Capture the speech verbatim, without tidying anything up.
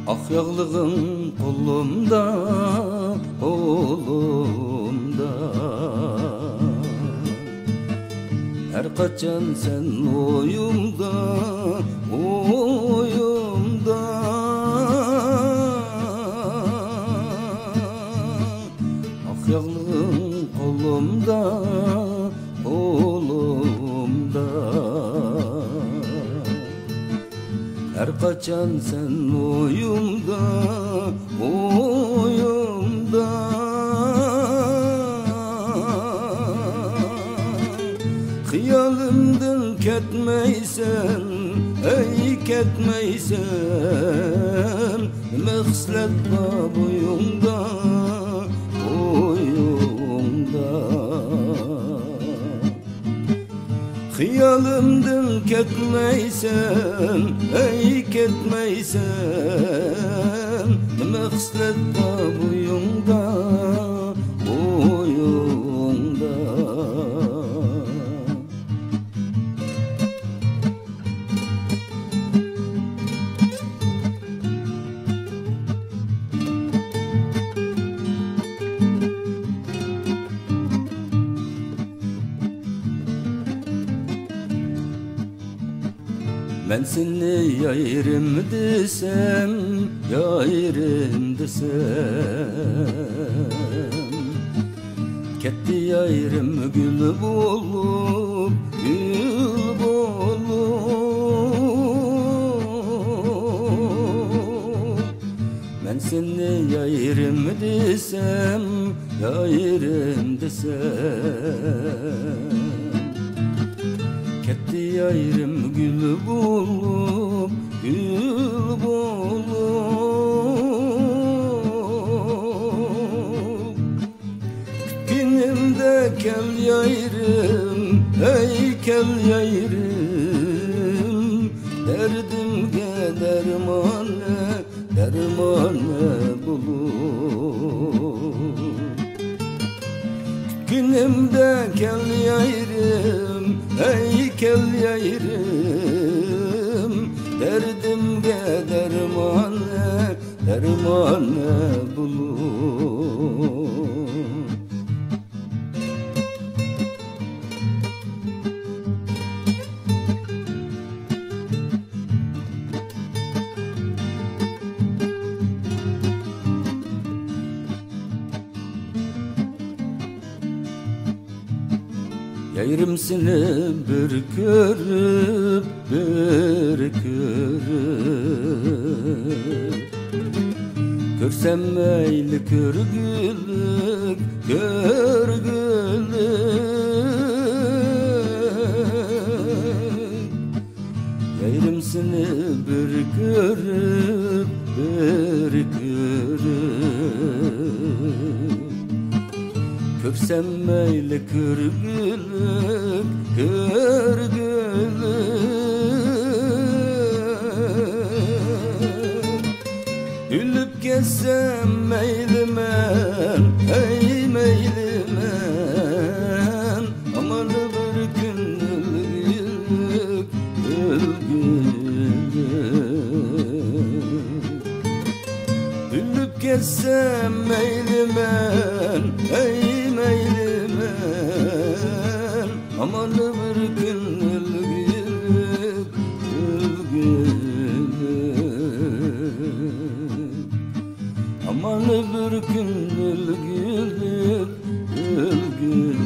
ئاق ياغلىغىڭ قولۇمدا، قولۇمدا. ھەر قاچان سەن ئويۇمدا، ئويۇمدا. ئاق ياغلىغىڭ قولۇمدا، قولۇمدا. ھەر قاچان سەن ئويۇمدا، ئويۇمدا. خىيالىمدىن كەتمەيسەن، ئەي كەتمەيسەن. نېمە خىسلەت بار بويۇڭدا، بويۇڭدا؟ خىيالىمدىن كەتمەيسەن، ئەي كەتمەيسەن. نېمە خىسلەت بار بويۇڭدا، بويۇڭدا؟ مەن سېنى يايرىم دېسەم، يايرىم دېسەم، كەتتى يايرىم گۈل بولۇپ، گۈل بولۇپ. مەن سېنى يايرىم دېسەم، يايرىم دېسەم، كەتتى يايرىم گۈل بولۇپ، گۈل بولۇپ. كۈتكىنىمدە كەل يايرىم، ئەي كەل يايرىم. دەردىمگە دەرمان، دەرمان بولۇپ. كۈتكىنىمدە كەل يايرىم، ئەي كەل يايرىم. دەردىمگە دەرمان، دەرمان بولۇپ. يايرىم سېنى بىر كۆرۈپ، بىر كۆرۈپ، كۆرسەم مەيلى كۆرگۈلۈك، كۆرگۈلۈك. يايرىم سېنى بىر كۆرۈپ، بىر كۆرۈپ، كۆرسەم مەيلى كۆرگۈلۈك، كۆرگۈلۈك. ئۆلۈپ كەتسەم مەيلىمەن، ھەي مەيلىمەن. ھامان بىر كۈن ئۆلگۈلۈك، ئۆلگۈلۈك. ئۆلۈپ كەتسەم مەيلىمەن، ھەي مەيلىمەن. ھامان بىر كۈن ئۆلگۈلۈك، ئۆلگۈلۈك. ھامان بىر كۈن ئۆلگۈلۈك، ئۆلگۈلۈك.